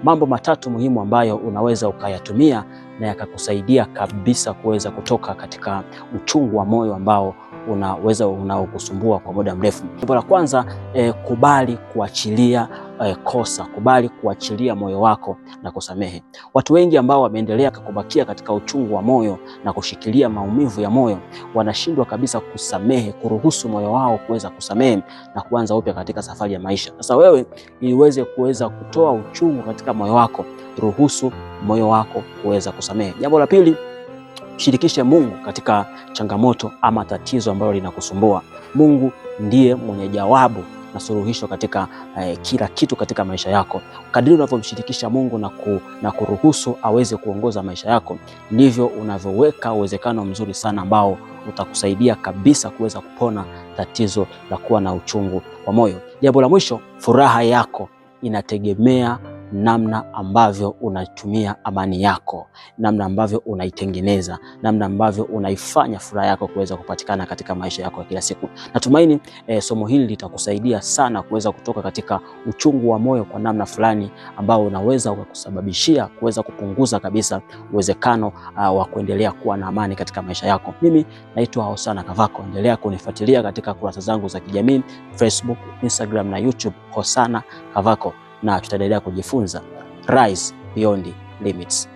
Mambo matatu muhimu ambayo unaweza ukayatumia na yakakusaidia kabisa kuweza kutoka katika uchungu wa moyo ambao unaweza unaokusumbua kwa muda mrefu. Jambo la kwanza, kubali kuachilia kosa, kubali kuachilia moyo wako na kusamehe. Watu wengi ambao wameendelea kubakia katika uchungu wa moyo na kushikilia maumivu ya moyo wanashindwa kabisa kusamehe, kuruhusu moyo wao kuweza kusamehe na kuanza upya katika safari ya maisha. Sasa wewe, ili uweze kuweza kutoa uchungu katika moyo wako, ruhusu moyo wako kuweza kusamehe. Jambo la pili, shirikishe Mungu katika changamoto ama tatizo ambalo linakusumbua. Mungu ndiye mwenye jawabu na suluhisho katika kila kitu katika maisha yako. Kadiri unavyomshirikisha Mungu na kuruhusu aweze kuongoza maisha yako, ndivyo unavyoweka uwezekano mzuri sana ambao utakusaidia kabisa kuweza kupona tatizo la kuwa na uchungu wa moyo. Jambo la mwisho, furaha yako inategemea namna ambavyo unatumia amani yako, namna ambavyo unaitengeneza, namna ambavyo unaifanya furaha yako kuweza kupatikana katika maisha yako ya kila siku. Natumaini somo hili litakusaidia sana kuweza kutoka katika uchungu wa moyo kwa namna fulani ambao unaweza ukakusababishia kuweza kupunguza kabisa uwezekano wa kuendelea kuwa na amani katika maisha yako. Mimi naitwa Hosana Kavako. Endelea kunifuatilia katika kurasa zangu za kijamii Facebook, Instagram na YouTube, Hosana Kavako, na tutaendelea kujifunza. Rise Beyond Limits.